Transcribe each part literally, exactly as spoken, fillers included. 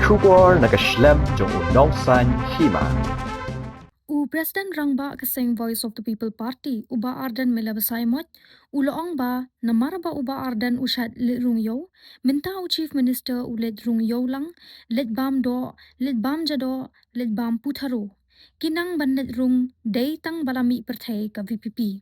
Khubor na ka shlem jong u nongsaiñ hima. U President Rangbah ka seng Voice of the People Party, u Bah Ardent Miller Basaiawmoit, u la ong ba namar ba u Bah Ardent u shait leit rung ïew, mynta u Chief Minister u leit rung ïew lang, leit bam doh, leit bam ja doh, leit bam putharo. Ki nang ban leit rung dei tang ba la mih pyrthei ka V P P.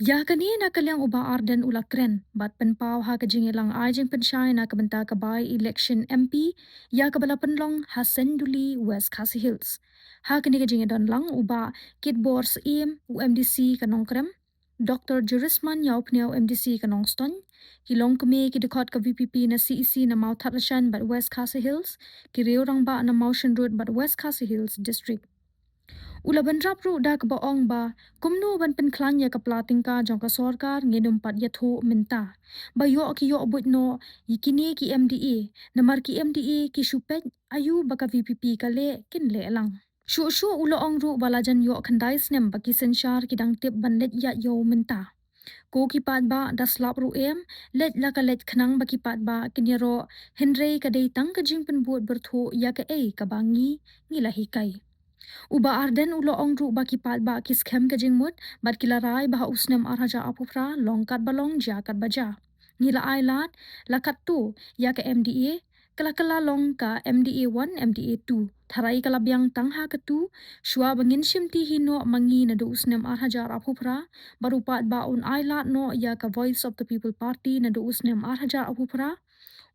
Ïa kane na ka liang u Bah Ardent u la kren bad pynpaw ha ka jingïalang ai jingpynshai na ka bynta ka by-election M P ïa kaba la pynlong ha Senduli, West Khasi Hills. Ha kane ka jingïadon lang u Bah Kitbor Syiem, u M D C ka Nongkrem, Doctor Jurisman Ïawphniaw, M D C ka Nongstoiñ, ki longkmie ki dkhot ka V P P na C E C na Mawthadraishan bad West Khasi Hills, ki riew rangbah na Mawshynrut bad West Khasi Hills District. U la bynrap ruh da kaba ong ba kumno ban pynkhlaiñ ïa ka pla tyngka jong ka sorkar ngin ym pat ïathuh mynta. Ba ïoh ki ïoh buit noh ïa kine ki M D A, namar ki M D A ki shu peit aïu ba ka V P P ka leh kin leh lang. Shuh shuh u la ong ruh ba la jan ïoh khyndai snem ba ki synshar ki dang tip ban leit ïaid ïew mynta. Ko ki paidbah da slap ruh em, leit la ka leit khnang ba ki paidbah kin ïaroh, hynrei ka dei tang ka jingpynbud byrthuh ïa kaei kaba ngi, ngi la hikai. U Bah Ardent u la ong ruh ba ki paidbah ki skhem ka jingmut bad ki la rai ba ha u snem ar hajar arphew phra long katba long, jia katba jia. Ngi la ai lad, la katto ïa ka M D A, ka la kylla long ka M D A one, M D A two. Tharai ka la biang tang ha ka two, shuwa ba ngin shimti hi noh ma ngi naduh u snem ar hajar arphew phra, bad u paidbah un ai lad noh ïa ka Voice of the People Party naduh u snem ar hajar arphew phra.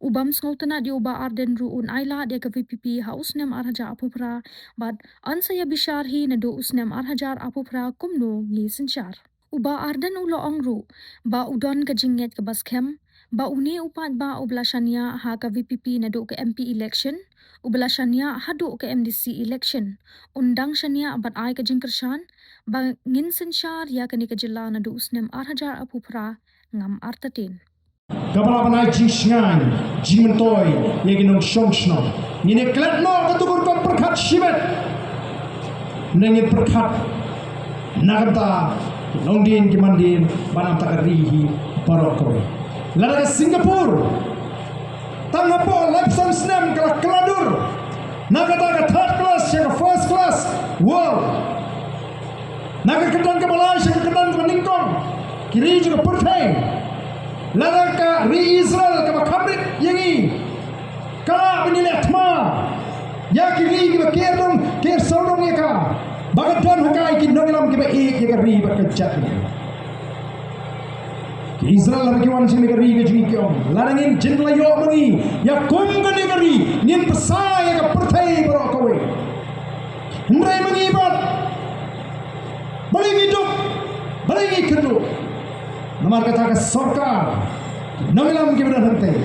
U bym sngewtynnad ïa u Bah Ardent ruh un ai lad ïa ka V P P ha u snem ar hajar arphew phra, bad yn sa ïa bishar hi naduh u snem ar hajar arphew phra kumno ngi synshar. U Bah Ardent u la ong ruh ba u don ka jingngeit kaba skhem ba une u paidbah uba la shaniah ha ka V P P naduh ka M P election, uba la shaniah haduh ka M D C election, un dang shaniah bad ai ka jingkyrshan ba ngin synshar ïa kane ka jylla naduh u snem ar hajar arphew phra ngam artatien. Kaba lah ban ai jingshngaiñ, jingmyntoi ïa ki nongshong shnong. Ngin ïa klet noh katto ka rukom pyrkhat shimet. Ne ngin pyrkhat na ka bynta ki longdien ki mandien, ba na ka bynta ka ri hi baroh kawei. Lada ka Singapore tang hapoh laiphew san snem ka la kylla dur na ka bynta ka third class sha ka first class world. Na ka kyrdan kaba lai sha ka kyrdan kaba nyngkong, ki ri jong ka pyrthei. Lada ka ri Israel kaba kham rit ïa ngi ka lah ban ïaleh thma ïa ki ri kiba ker dong, ker sawdong ïa ka, ba ka don ha ka ki nongïalam kiba ïeit ïa ka ri bad ka jaitbynriew. Ki Israel haba ki wan sha kane ka ri ka jong ngi ki ong, lada ngin jin la ïoh ma ngi ïa kum kane ka ri, ngin bsa ïa ka pyrthei baroh kawei. Hynrei ma ngi pat, balei ngi duk, balei ngi kynduh? Namar kata ka sorkar, nongïalam kiba don hangtei,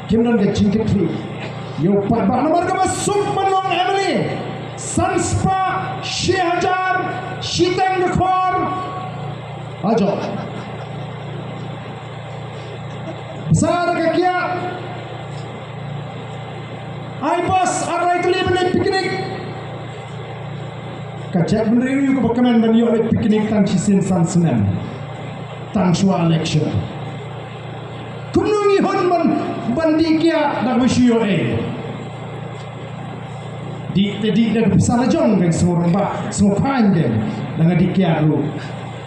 kim don ka jingkitkhlieh ïa u paidbah. Namar kaba suk ban long M L A, san spah shi hajar shiteng ka khor. Ajo. Bsa da ka kiad. Ai bas, ar lai tylli ban leit picnic. Ka jaitbynriew kaba kmen ban ïoh leit picnic tang shisien san snem, tang shuwa election. Kumno ngi hun ban, ban dih kiad da kaba shu ïoh ei? Dih te dih da ka pisa la jong, kan sngewrem ba sngewkhain, kan da nga dih kiad ruh.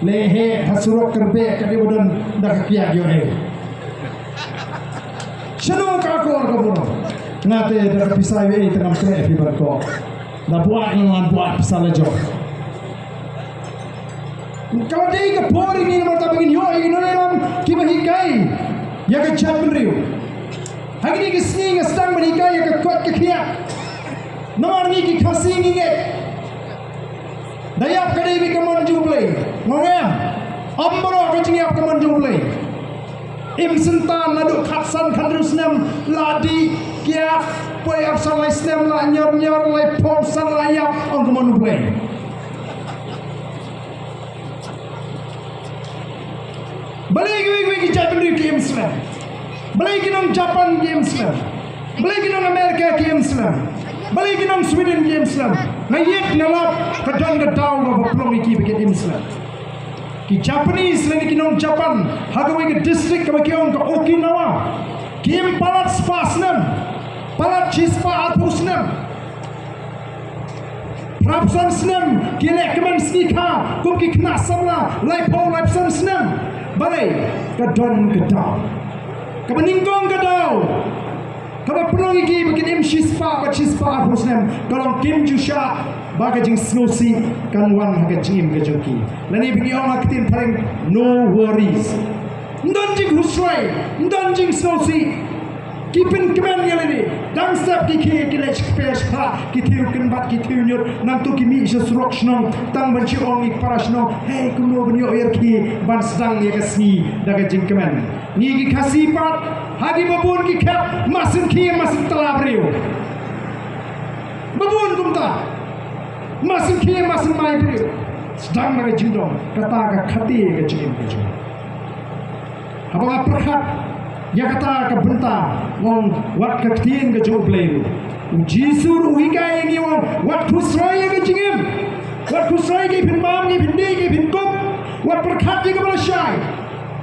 Leheh ha surok Kyrbeh ka dei ba don da ka kiad ïoh ei. Shano ka akor ka burom? Nga te da ka pisa ïoh ei te ngam treh phi ban koh. Da buaid nga ngan buaid pisa la jong. Ka la dei ka por ïa ngi namar ta ba ngin ïoh ïa ki nongïalam kiba hikai ïa ka jaitbynriew. Ha kine ki sngi nga sdang ban hikai ïa ka koit ka khiah. Namar ngi ki Khasi ngi ngeit. Da ïap ka dei beit ka mon jong U Blei. Nga ong em, ym baroh ka jingïap ka mon jong U Blei. Im syntan naduh khatsan khathynriew snem la dih kiad, poi arphew san lai snem la ñior ñior, laiphew san la ïap, ong ka mon U Blei. Balei kiwei kiwei ki jaitbynriew ki im slem? Balei ki nong Japan ki im slem? Balei ki nong America ki im slem? Balei ki nong Sweden ki im slem? Nga ïeit nga lap ka don ka daw kaba pynlong ïa ki ba kin im slem. Ki Japanese lane ki nong Japan ha kawei ka district kaba ki ong ka Okinawa, ki im palat spah snem. Palat Shispah arphew snem. Phraphew san snem ki leh kmen sngi kha kum ki khynnah samla, laiphew laiphew san snem. Balei? Ka don ka daw. Kaba nyngkong ka daw kaba pynlong ïa ki ba kin im shispah bad shispah arphew snem ka long kim ju shah ba ka jingsngewsih kan wan ha ka jingim ka jong ki. Lane ba ngi ong ha ka ktien phareng, no worries. Ym don jingkhuslai, ym don jingsngewsih. Ki pynkmen ïa lade. Dang step ki khie ki leh shkper shphah, ki thiew kynbat, ki thiew ñiut, nangta ki mih sha surok shnong tang ban shu ong ïa ki para shnong, hei, kumno ban ïoh ïa ki ban sdang ïa ka sngi da ka jingkmen. Ngi ki Khasi pat ha kiba bun ki khep, ma sngewkhia ma sngewtylla briew. Ba bun kumta, ma sngewkhia ma sngewmai briew. Sdang da ka jingdom, kata ka khadar ka jingim ka jong. Haba nga pyrkhat ïa kata ka bynta, nga ong wat ka ktien ka jong U Blei ruh, U Jisu ruh u hikai ïa ngi, u ong wat khuslai ïa ka jingim. Wat khuslai, ki pynbam, ki pyndih, ki pynkup. Wat pyrkhat ïa kaba lashai.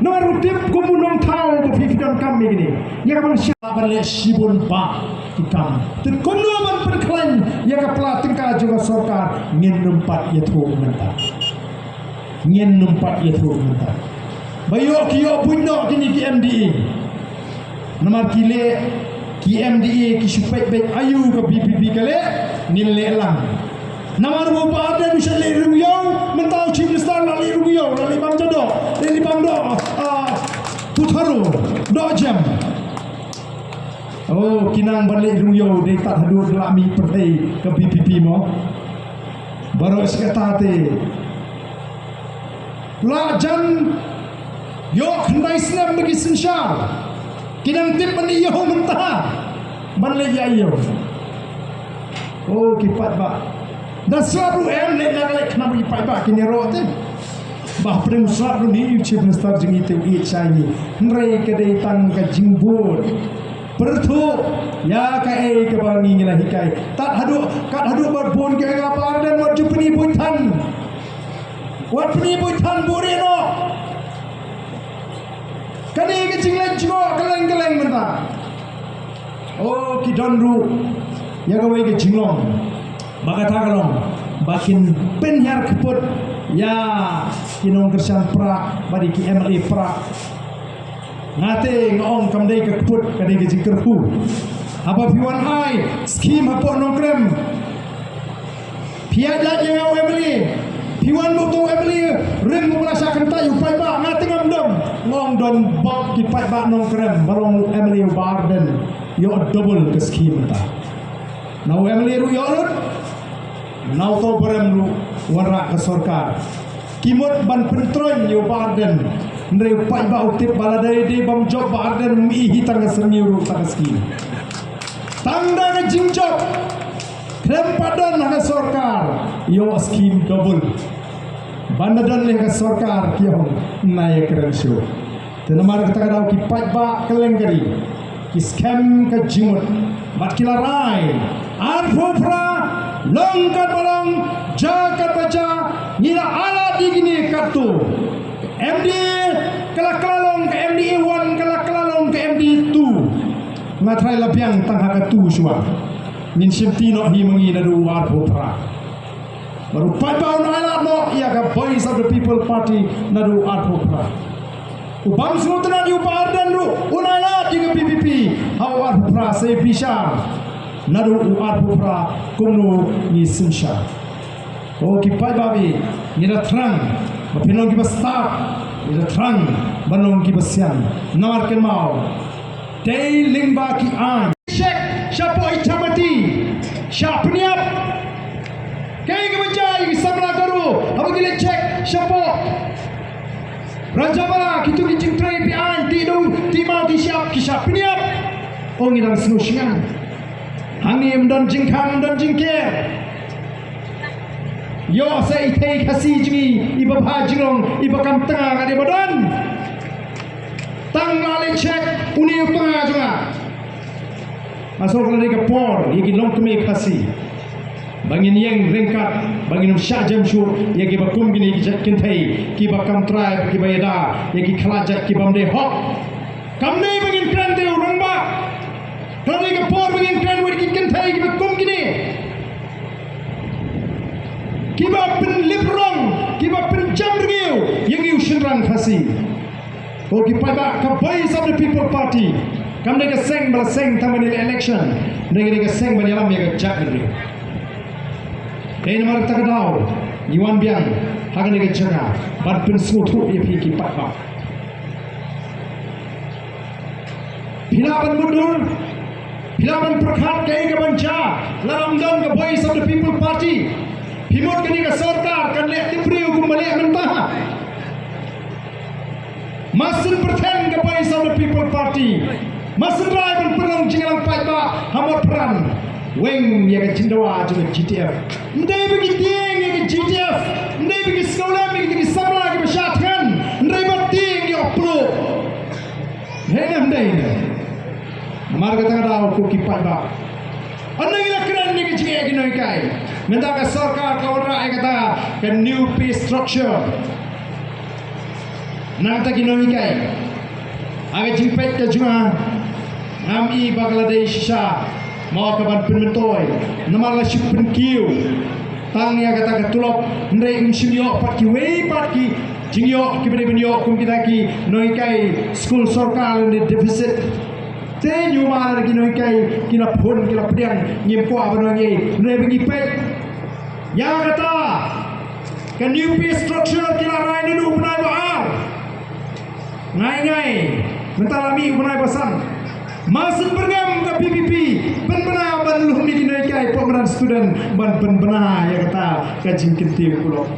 Namar u tip kum u nongthaw ba phi, phi donkam ïa kine. Ïa kaba lashai ban leh shibun bah ki kam. Te kumno ban pynkhlaiñ ïa ka pla tyngka jong ka sorkar? Ngin ym pat ïathuh mynta. Ngin ym pat ïathuh mynta. Ba ïoh ki ïoh buit noh kine ki M D A. Namar ki leh ki M D A ki shu peit beit aïu ka V P P ka leh, ngin leh lang. Namar ba u Bah Ardent u shah leh rung ïew, mynta u Chief Minister la leh rung ïew, la leh bam jadoh, la leh bam doh, ah, putharo, doh jem. Oh, ki nang ban leh rung ïew dei tad haduh la mih pyrthei ka V P P mo. Baroh shi katta te. La jan ïoh khyndai snem ba ki synshar. Ki nang tip ban ïoh mynta ban leh ïa ïoh. Oh, ki paidbah. Da sngap ruh em leh na ka leh khnang ba ki paidbah kin ïaroh te. Ba pyrshah ruh ni u Chief Minister jong ngi te u ïeit shai ngi. Hynrei ka dei tang ka jingbud. Pyrthuh ïa kaei kaba ngi ngi la hikai. Tad haduh, kat haduh ba bun ki ong ïa Bah Ardent wat ju pyni buit than. Wat pyni buit than, buhrieh noh. Kane ka jingleh jngoh kylleng kylleng mynta. Oh, ki don ruh ïa kawei ka jinglong ba kata ka long ba kin pynhiar kput ïa ki nongkyrshan prah bad ïa ki M L A prah. Nga te nga ong kam dei ka kput, ka dei ka jingkyrkhu. Haba phi wan ai skhim hapoh Nongkrem, phi ïaid lait ïa u M L A, phi wan mut u M L A rim u la shah kyntait ïa u paidbah, nga te ngam dom. Nga ong don bok ki paidbah Nongkrem ba long u M L A u Bah Ardent ïoh double ka skhim mynta. Na u M L A ruh ïoh lut. Na uto u briew ruh wanrah ka sorkar. Ki mut ban pyntroiñ ïa u Bah Ardent. Hynrei u paidbah u tip ba lada dei bym jop Bah Ardent, ym i hi tang ka syrngiew ruh tang ka skim. Tang da ka jingjop. Khlem pat don ha ka sorkar, ïoh skim double. Ban da don leh ka sorkar ki ong na ïa kren shuh. Te namar kata ka daw ki paidbah kylleng ka ri ki skhem ka jingmut bad ki la rai. Arphew phra, long katba long, jia katba jia, ngi la ailad ïa kine katto. Ka M D A ka la kylla long ka M D A one, ka la kylla long ka M D A two. Nga tharai la biang tang ha ka two shuwa. Ngin shim ti noh hi ma ngi naduh arphew phra. Bad u paidbah un ailad noh ïa ka Voice of the People Party naduh arphew phra. U bym sngewtynnad ïa u Bah Ardent ruh un ailad ïa ka V P P ha u arphew phra, sa bishar naduh u arphew phra kumno ngi synshar. O ki paidbah, ngi da thrang ba phin long kiba stad, ngi da thrang ban long kiba sian. Namar kynmaw, dei lyngba ki aiñ. Check shapoh Ichamati, shah pynïap. Kaei kaba jia ïa ki samla Garo haba ki leit check shapoh Ranjanbala, kito ki jingtrei phi aiñ, Tidu, Timaw, Tishap, ki shah pynïap. O ngi dang sngewsyngan. Hangne ym don jingkhang, ym don jingker. Ïoh sa i thei Khasi jong ngi, iba bha jinglong, iba kam tnga, nga dei ba don. Tang nga leit check, une u tnga jong nga. Nga sngew ka la dei ka por ïa ki longkmie Khasi ba ngin ïeng ryngkat, ba ngin ym shah jem shuh ïa kiba kum kine ki jait kynthei kiba kam trai, kiba ïada ïa ki khlad jait ki bym dei hok. Kam dei ba ngin kren te u rangbah. Ka la dei ka por ba ngin kren wei ki Khasi. Ko ki paidbah, ka Voice of the People Party kam dei ka seng ba la seng tang ban ïaleh election, dei ka dei ka seng ban ïalam ïa ka jaitbynriew. Dei namar kata ka daw ngi wan biang ha kane ka jaka ban pynsngewthuh ïa phi ki paidbah. Phi lah ban mutdur, phi lah ban pyrkhat kaei ka ban jia lada ym don ka Voice of the People Party. Phi mut kane ka sorkar kan leh tip briew kumba leh mynta? Masin pyrthen ka Voice of the People Party. Masin rai ban pynlong jingïalang paidbah ha Mawpran. Weng ïa ka jingdawa jong ka G T F. Ym dei ba ki tieng ïa ka G T F. Ym dei ba ki sngewlem ïa ki samla kiba shah thngan. Ym dei ba tieng ïa u pluh. Hei, ym dei ne. Namar kata ka daw ko ki paidbah, ynda ngi la kren ïa ka jingeh ki nonghikai, mynta ka sorkar ka wanrah ïa kata ka new pay structure. Nangta ki nonghikai, ha ka jingpeit ka jong nga, ngam i ba ka la dei shisha mo ka ban pynmyntoi, namar la shu pynkiew tang ïa kata ka tulop, hynrei ym shym ïoh pat kiwei pat ki jingïoh kiba dei ban ïoh kum kita ki nonghikai skul sorkar lane deficit. Te ngi ma lada ki nonghikai ki la phun ki la pdiang, ngim kwah ban ong ei, hynrei ba ngi peit ïa kata ka new pay structure ki la rai naduh u bnai ba ar. Ngai ngai mynta la mih u bnai ba san. Masin byrngem ka P P P pynbna ban lum ïa ki nonghikai hapoh madan student, ban pynbna ïa kata ka jingkyntiew kulop.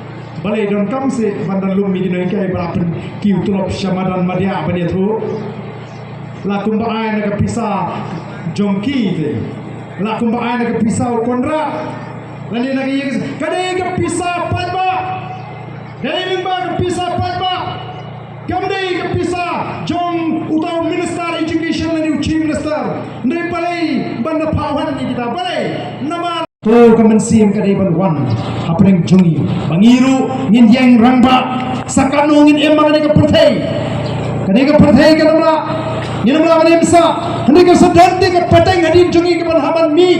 Balei donkam seh ban da lum ïa ki nonghikai ba la pynkiew tulop sha madan madiah ban ïathuh? La kumba ai na ka pisa jong ki te. La kumba ai na ka pisa u Conrad. Lane na ka ïing, ka dei ka pisa paidbah. Ka dei lyngba ka pisa paidbah. Kam dei ka pisa jong uta u Minister Education lane u Chief Minister. Hynrei balei ban da phah wan ïa kita, balei? Namar to ka mynsiem ka dei ban wan hapdeng jong ngi, ba ngi ruh ngin ïeng rangbah. Sa katno ngin im ha kane ka pyrthei, kane ka pyrthei kan ym lah, ngin ym lah ban im sah. Hynrei kan sa don te ka pateng hadien jong ngi ka ban hap ban mih.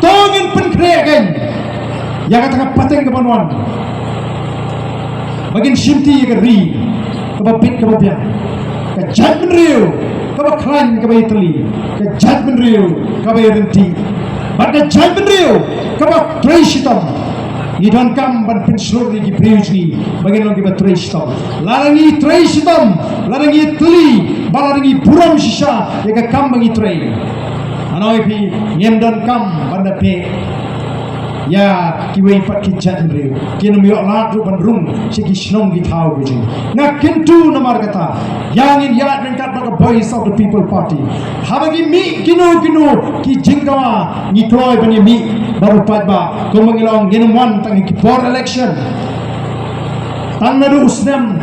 To ngin pynkhreh kein ïa kata ka pateng ka ban wan, ba ngin shimti ïa ka ri kaba bit kaba biang, ka jaitbynriew kaba khlaiñ kaba ïatylli, ka jaitbynriew kaba ïaryntih, bad ka jaitbynriew kaba trei shitom. Ngi donkam ban pynshlur ïa ki briew jong ngi ba ngin long kiba trei shitom. Lada ngi trei shitom, lada ngi ïatylli, bad lada ngi burom shisha ïa ka kam ba ngi trei, ano ïa phi, ngim donkam ban da beh ïa kiwei pat ki jaitbynriew. Kin ym ïoh lad ruh ban rung sha ki shnong ki thaw ki jong. Nga kyntu namar kata ïa ngin ïaid ryngkat bad ka Voice of the People Party. Haba ngi mih kino kino ki jingdawa, ngi kloi ban ïa mih bad u paidbah. Kumba ngi la ong, ngin ym wan tang ha ki por election, tang naduh u snem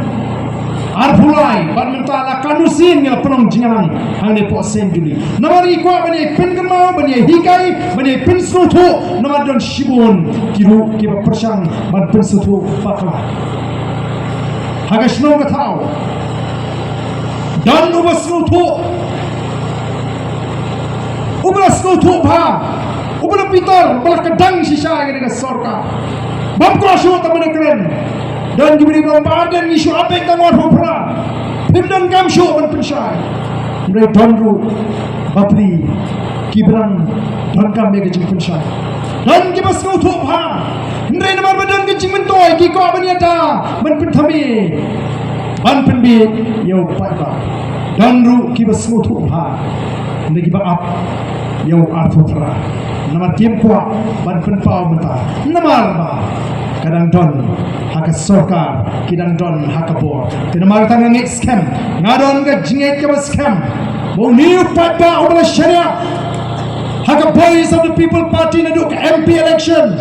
arphew lai bad mynta la katno sien ngi la pynlong jingïalang hangne hapoh Saint Julie. Namar ngi kwah ban ïa pynkynmaw, ban ïa hikai, ban ïa pynsngewthuh, namar don shibun ki ruh kiba pyrshang ban pynsngewthuh bakla. Ha ka shnong ka thaw don uba sngewthuh, uba la sngewthuh bha, uba la bitar, uba la kdang shisha ïa kane ka sorkar. Bym kwah shuh tang ban da kren. Don kiba ong ba don ngi shu ap beit tang arphew phra, phim donkam shuh ban pynshai. Hynrei don ruh bapli kiba dang donkam ïa ka jingpynshai. Don kiba sngewthuh bha, hynrei namar ba don ka jingmyntoi ki kwah ban ïada ban pynthame, ban pynbieit ïa u paidbah. Don ruh kiba sngewthuh bha, hynrei kiba ap ïa u arphew phra namar kim kwah ban pynpaw mynta, namar ba ka dang don ha ka sorkar, ki dang don ha ka bor. Te namar kata nga ngeit skhem, nga don ka jingngeit kaba skhem ba une u paidbah uba la shaniah ha ka Voice of the People Party naduh ka M P election,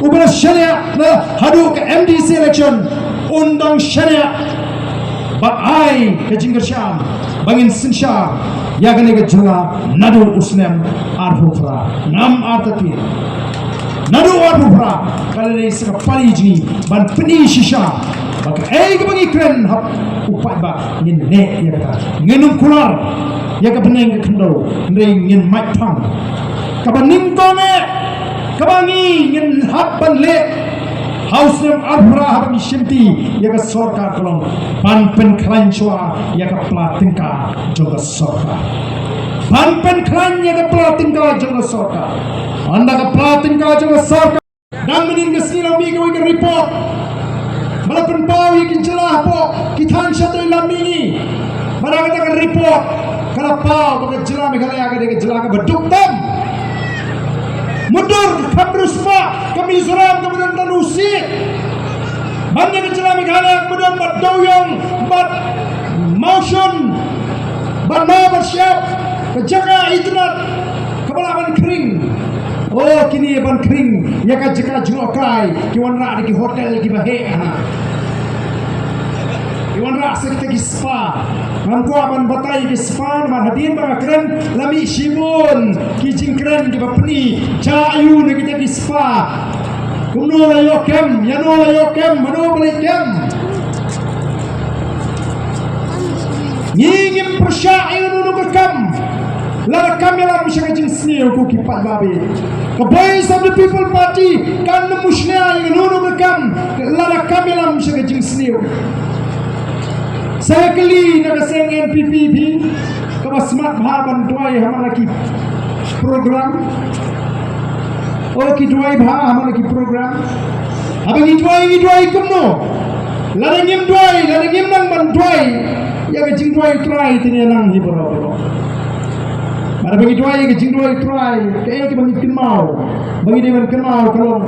uba la shaniah na haduh ka M D C election, un dang shaniah ba ai ka jingkyrshan ba ngin synshar ïa kane ka jylla naduh u snem arphew phra. Ngam artatien, naduh arphew phra ka la dei sa ka pali jong ngi ban pyni shisha ba kaei kaba ngi kren ha u paidbah ngin leh ïa kata. Ngin ym kular ïa ka bneng ka khyndew, hynrei ngin mait phang. Kaba nyngkong eh kaba ngi ngin hap ban leh Hau snem arpra haba ngi shimti ïa ka sorkar ka long ban pynkhlaiñ shuwa ïa ka pla tyngka jong ka sorkar. Ban pynkhlaiñ ïa ka pla tyngka jong ka sorkar. Ynda ka pla tyngka jong ka sorkar dang mynnin ka sngi la mih kawei ka report ba la pynpaw ïa ki jylla hapoh ki thaiñ shatei lam mihngi. Ba na kata ka report ka la paw ba ka jylla Meghalaya ka dei ka jylla kaba duk tam. Mutdur ka kham riewspah ka Mizoram kaba don tang u seat. Ban ïa ka jylla Meghalaya kaba don bad Dewiong bad Mawshun bad Mawbydap, ka jaka itynnad kaba lah ban khring. Oh, kine ban khring ïa ka jaka jngohkai, ki wanrah da ki hotel kiba heh hana. Ki wanrah sa kita ki spa. Ngam kwah ban batai ki spa namar hadien ba nga kren la mih shibun ki jingkren kiba pyni, jia aiu na kita ki spa. Kumno la ïoh kem, ïano la ïoh kem, mano ba leh kem. Ngi ngim pyrshah ïa kano kano ka kam lada kam ïalam sha ka jingsniew, ko ki paidbah. Ka Voice of the People Party kan ym mushnia ïa kano kano ka kam lada kam ïalam sha ka jingsniew. Sa ïa kylli na ka seng N P P phi, kaba smat bha ban duwai ha man la ki program. O, ki duwai bha ha man la ki program. Haba ngi duwai, ngi duwai kumno? Lada ngim duwai, lada ngim nang ban duwai ïa ka jingduwai U Trai, te ngi nang hi baroh baroh. Haba ngi duwai ïa ka jingduwai U Trai, kaei kaba ngi kynmaw? Ba ngi dei ban kynmaw ka long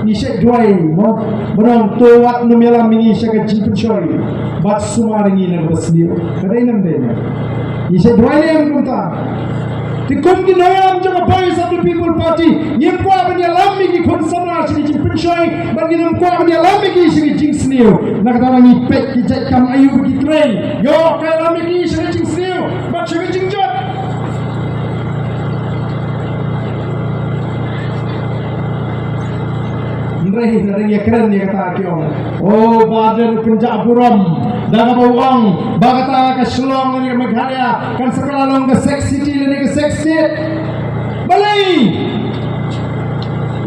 ngi shait duwai, mo? Ba nang, to wat nym ïalam ïa ngi sha ka jingpynshoi bad sumar ïa ngi na kaba sniew. Ka dei ne ym dei? Ngi shait duwai ne em kumta? Te kum ki nongïalam jong ka Voice of the People Party, ngim kwah ban ïalam ïa ki khun samla sha ka jingpynshoi, bad ngim kwah ban ïalam ïa ki sha ka jingsniew. Na kata ngi peit ki jait kam aiu ba ki trei. Ïoh ka ïalam ïa ki sha ka jingsniew bad sha ka jingjot. Hynrei lada ngi ïakren ïa kata ki ong, o, Bah Ardent u pynjah burom da kaba u ong ba kata ka Shillong lane ka Meghalaya kan sa kylla long ka sex city lane ka sex state. Balei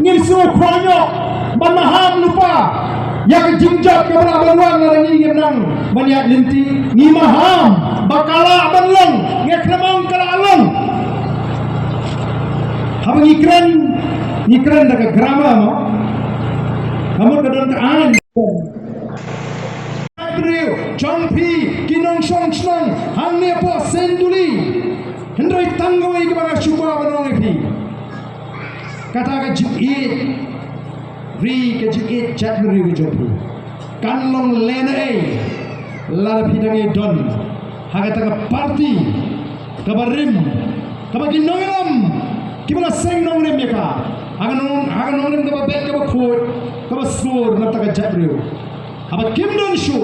ngin sngewkhia noh ban maham lypa ïa ka jingjot kaba lah ban wan lada ngi ngim nang ban ïaid lynti? Ngi maham ba ka lah ban long, ngi khlem ong ka lah long. Haba ngi kren, ngi kren da ka grammar, mo? Ka mut ka don ka aiñ. Briew jong phi ki nongshong shnong hangne hapoh Senduli, hynrei tang kawei kaba nga shu kwah ban ong ïa phi. Kata ka jingïeit ri, ka jingïeit jaitbynriew ka jong phi kan long lehnohei lada phi dang ïai don ha kata ka party kaba rim, kaba ki nongïalam kiba la seng nongrim ïa ka ha ka nong, ha ka nongrim kaba beit, kaba khuid, kaba sbur na kata ka jaitbynriew. Haba kim don shuh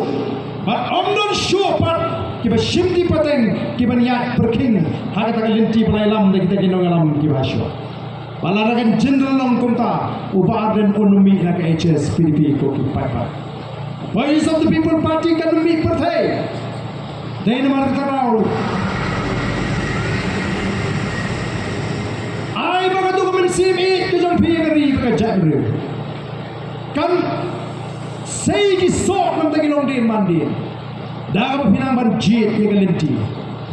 bad ym don shuh pat kiba shimti pateng kiban ïaid pyrkhing ha kata ka lynti ba la ïalam da kita ki nongïalam kiba ha shuwa. Ba lada kan jin long kumta, u Bah Ardent un ym mih na ka H S P D P, ko ki paidbah. Voice of the People Party kan ym mih pyrthei. Dei namar kata ka daw, ai ba katu ka mynsiem ïeit ka jong phi ïa ka ri bad ka jaitbynriew kan sei ki soh na bynta ki longdien mandien da kaba phi nang ban jied ïa ka lynti.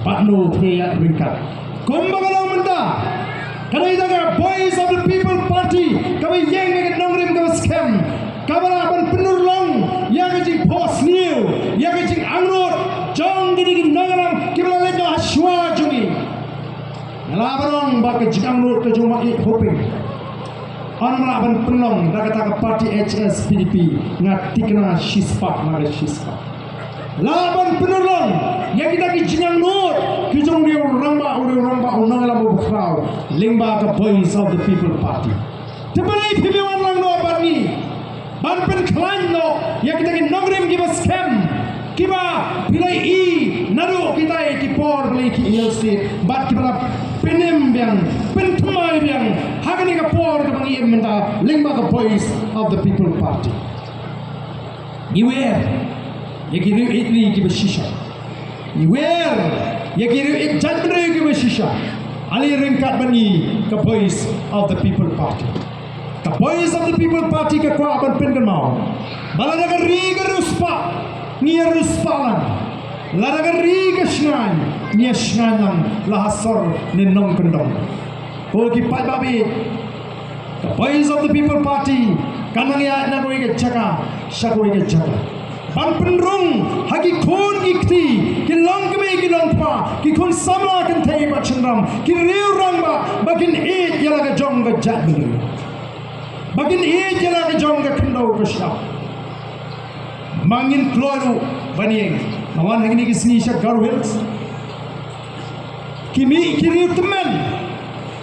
Bad no phi ïa ryngkat kumba ka long mynta. Ka dei da ka Voice of the People Party kaba ïeng ïa ka nongrim kaba skhem, kaba lah ban pynurlong ïa ka jingphohsniew, ïa ka jingangnud jong kine ki nongïalam kiba la leit noh ha shuwa jong ngi. Nga lah ban ong ba ka jingangnud ka jong ma i hoping, ym lah ban pynlong da kata ka party H S P D P. Nga thikna shispah, nga shispah. Lah ban pynurlong ïa kita ki jingangnud ki jong u rangbah, u rangbah, u nongïalam uba khraw lyngba ka Voice of the People Party. Te balei phim wan lang noh bad ngi ban pynkhlaiñ noh ïa kita ki nongrim kiba skhem, kiba phi la i naduh kita ki por ba la i ki ïa state, bad kiba la pynim biang, pynthymmai biang ha kane ka por kaba ngi im mynta lyngba ka Voice of the People Party. Ngi wer ïa ki riew ïeit ri kiba shisha. Ngi wer ïa ki riew ïeit jaitbynriew kiba shisha. Ale ryngkat bad ngi ka Voice of the People Party. Ka Voice of the People Party ka kwah ban pynkynmaw ba lada ka ri ka riewspah, ngi ïa riewspah lang. Lada ka ri ka shngaiñ, ngi ïa shngaiñ lang, la ha sor ne nongkyndong. Ko ki paidbah, ka Voice of the People Party ka nang ïaid na kawei ka jaka sha kawei ka jaka ban pynrung ha ki khun ki kti, ki longkmie ki longkpa, ki khun samla kynthei bad shynrang, ki riew rangbah, ba kin ïeit ïa la ka jong ka jaitbynriew, ba kin ïeit ïa la ka jong ka khyndew ka shyiap. Ma ngin kloi ruh ban ïeng. Nga wan ha kine ki sngi sha Garo Hills. Ki mih ki riew tymmen,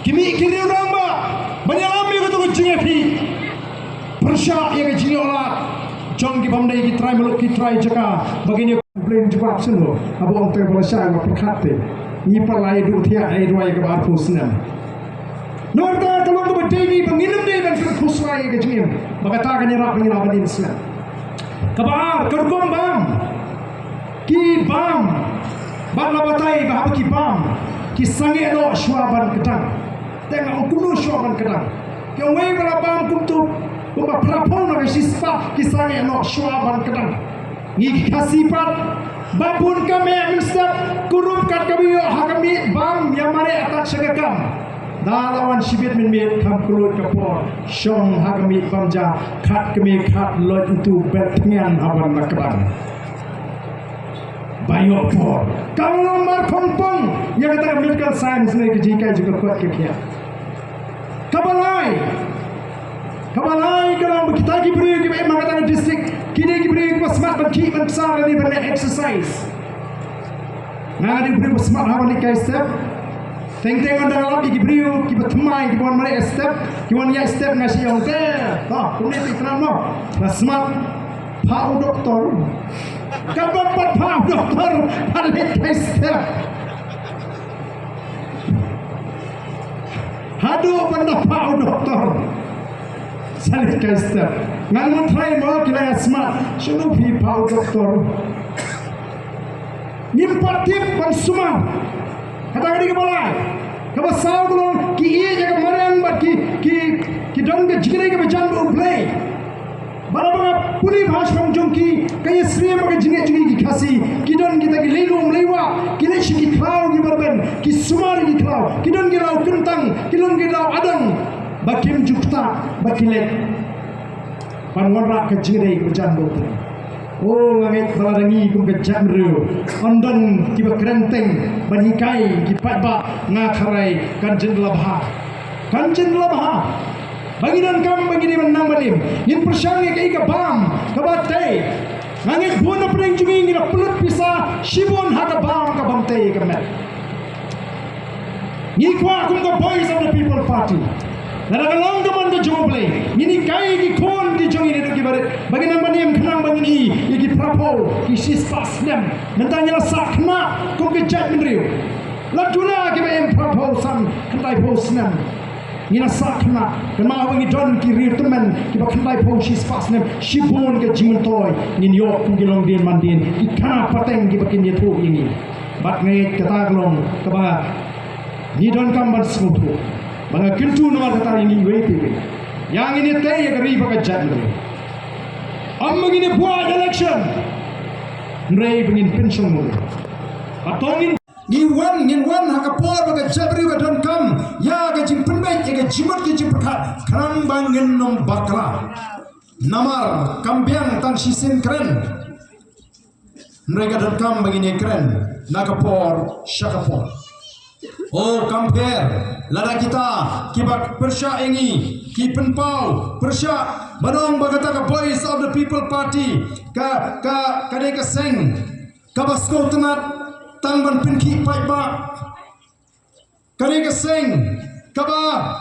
ki mih ki riew rangbah ban ïalam ïa kato ka jingïakhih pyrshah ïa ka jingïoh lad jong ki bym dei ki trai muluk, ki trai jaka, ba kin ïa complain jubab shen lo. Haba ong te ba la shai, nga pyrkhat te, ngi pat la ïa duh thiah ïa duwai kaba arphew snem. Nangta ka long kaba dei ngi ba ngin ym dei ban pynkhosla ïa ka jingim, ba kata kan ïarap ba ngin ïa ban im slem. Kaba ar, ka rukom bam. Ki bam. Bad la batai ba haba ki bam, ki sangeh noh shuwa ban kdang. Te nga ong kumno shuwa ban kdang? Ki ong wei ba la bam kumto, kumba phra phew na ka shispah, ki sangeh noh shuwa ban kdang. Ngi ki Khasi pat, ba bun ka mih mynstep, kurup kat kaba ïoh ha ka mih bam, ïa mareh atat sha ka kam. Da la wan shibit mynmiet, kham kylluid ka por, shong ha ka mih bam ja, khat kmie khat loit utu bet thngan ha ban la kdang. Ba ïoh por. Ka long mar khongpong ïa kata ka medical science ne ka jinghikai jong ka kot ka khiah. Kaba lai. Kaba lai ka long ba kita ki briew kiba im ha kata ka district, ki dei ki briew kiba smat ban khih ban ksar lane ban leh exercise. Nga dei u briew ba smat ha ban leit kai step. Teng teng ynda nga lap ïa ki briew kiba thymmai, kiba wan mareh step, ki wan ïaid step, nga shu ong te, to, kumne te, kynmaw mo, nga smat. Phah u doktor. Kaba pat phah u doktor, phah leit kai step. Haduh ban da phah u doktor, sa leit kai step. Ngan ym tharai mo ki la ïa smat. Shano phi phah u doktor? Ngim pat tip ban sumar. Kata ka dei kaba lai. Kaba saw ka long ki ïeit ïa ka mariang bad ki, ki, ki don ka jingïeit kaba jan bad U Blei. Bad haba nga pule bha shaphang jong ki, ka ïasyriem bad ka jingngeit jong ki Khasi, ki don kita ki lei lum lei wah, ki leit sha ki khlaw kiba rben, ki sumar ïa ki khlaw, ki don ki law kyntang, ki don ki law adang, ba kim ju ktah, ba ki leit ban wanrah ka jingïeit kaba jan bad U Blei. O, nga ngeit ba lada ngi kum ka jaitbynriew ym don kiba kren teng ban hikai ki paidbah, nga tharai kan jin la bha. Kan jin la bha. Ba ngi donkam ba ngi dei ban nang ban im. Ngin pyrshang ïa kaei ka bam kaba tei. Nga ngeit bun na pdeng jong ngi ngi la pynlut pisa shibun ha ka bam ka bym tei ka met. Ngi kwah kum ka Voice of the People Party, lada ka long ka mon ka jong U Blei, ngin hikai ïa ki khun ki jong ngi naduh kiba rit ba kin nang ban im khnang ba ngin ïoh ïa ki phra phew, ki shispah snem. Mynta ngi la sah khynnah kum ka jaitbynriew. La duna kiba im phra phew, san, khyndai phew snem. Ngi la sah khynnah. Kynmaw ba ngi don ki riew tymmen kiba khyndai phew shispah snem, shibun ka jingmyntoi ngin ïoh kum ki longdien mandien, ki khana pateng kiba kin ïathuh ïa ngi. Bad nga ngeit kata ka long kaba ngi donkam ban sngewthuh. Ba nga kyntu namar kata ïa ngi iwei pa iwei. Ïa ngin ïatei ïa ka ri bad ka jaitbynriew. Ym ba ngin ïa buaid election, hynrei ba ngin pynshong mut. Ba to ngin Ngi wan, ngin wan ha ka por ba ka jaitbynriew ka donkam ïa ka jingpynbeit, ïa ka jingmut ka jingpyrkhat, khnang ba ngin ym bakla. Namar kam biang tang shisien kren, hynrei ka donkam ba ngin ïa kren na ka por sha ka por. O, kam pher lada kita kiba pyrshah ïa ngi ki pynpaw pyrshah ban ong ba kata ka Voice of the People Party ka, ka, ka dei ka seng kaba sngewtynnat tang ban pynkhih paidbah. Ka dei ka seng kaba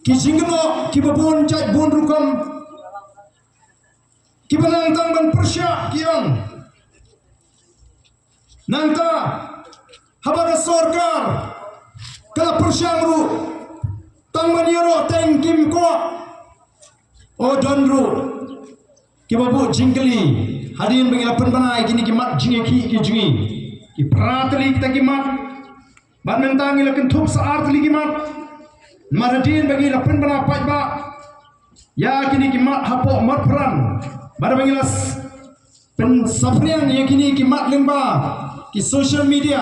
ki jingkynnoh kiba bun jait bun rukom, kiba nang tang ban pyrshah ki ong. Nangta haba ka sorkar ka la pyrshang ruh, tang ban ïaroh teng kim kwah. O, don ruh kiba buh jingkylli, Hadien ba ngi la pynbna ïa kine ki mat jingïakhih ki jong ngi, ki phra tylli kita ki mat, bad mynta ngi la kynthup sa ar tylli ki mat. Namar hadien ba ngi la pynbna paidbah ïa kine ki mat hapoh Motphran, bad ba ngi la s- pynsaphriang ïa kine ki mat lyngba ki social media,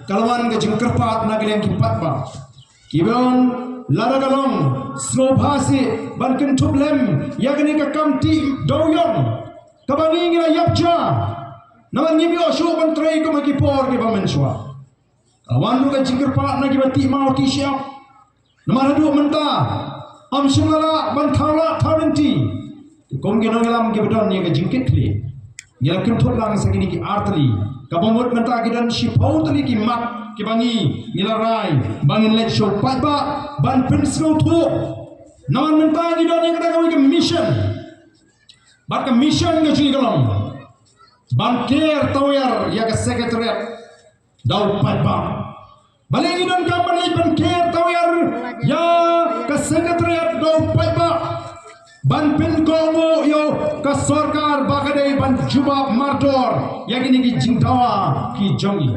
ka la wan ka jingkyrpad na ka liang ki paidbah. Ki bun, lada ka long sngewbha seh ban kynthup lem ïa kane ka kam tih dewiong kaba ngi ngi la ïap ja, namar ngim ïoh shuh ban trei kum ha ki por kiba mynshuwa. Ka la wan ruh ka jingkyrpad na kiba tih maw tih shyiap. Namar haduh mynta ym shym la lah ban thaw lah thaw lynti. Te kum ki nongïalam kiba don ïa ka jingkitkhlieh, ngi la kynthup lang sa kine ki ar tylli, kaba mut mynta ki don shiphew tylli ki mat kiba ngi ngi la rai ba ngin leit sha u paidbah ban pynsngewthuh. Namar mynta ngi don ïa kata kawei ka mission. Bad ka mission ka jong ngi ka long ban ker tawiar ïa ka secretariat da u paidbah. Balei ngi donkam ban leit ban ker tawiar ïa ka secretariat da u paidbah? Ban pynkohnguh ïa ka sorkar ba ka dei ban jubab mardor ïa kine ki jingdawa ki jong ngi.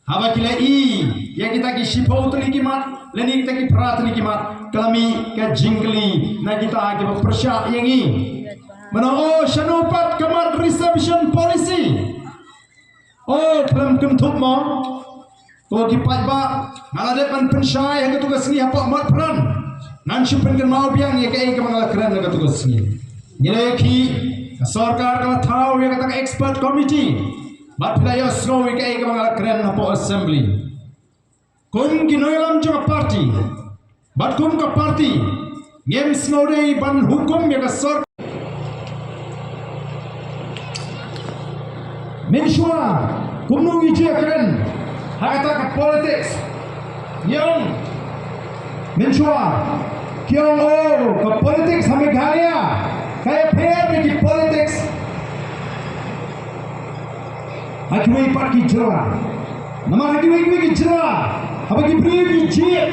Haba ki la i ïa kita ki shiphew tylli ki mat lane kita ki phra tylli ki mat, ka la mih ka jingkylli na kita kiba pyrshah ïa ngi. Mano, o shano pat ka mat reservation policy? O, khlem kynthup mo? Ko ki paidbah, nga la dep ban pynshai ha katu ka sngi hapoh Motphran. Ngan shu pynkynmaw biang ïa kaei kaba nga la kren ha katu ka sngi. Ngi la ïakhih, ka sorkar ka la thaw ïa kata ka expert committee. Bad phi la ïohsngew ïa kaei kaba nga la kren hapoh assembly. Kum ki nongïalam jong ka party bad kum ka party, ngim sngewdei ban hukum ïa ka sorkar. Mynshuwa kumno ngi ju ïakren ha kata ka politics? Ngi ong mynshuwa ki ong, o, ka politics ha Meghalaya ka ïapher na ki politics ha kiwei pat ki jylla. Namar ha kiwei kiwei ki jylla, haba ki briew ki jied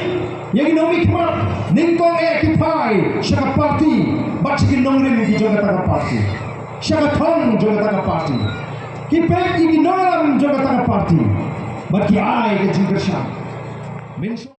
ïa ki nongmihkhmat, nyngkong eh ki phai sha ka party bad sha ki nongrim ki jong kata ka party, sha ka thong jong kata ka party. Ki peit ïa ki nongrim jong kata ka party bad ki ai ka jingkyrshan. Mynshuwa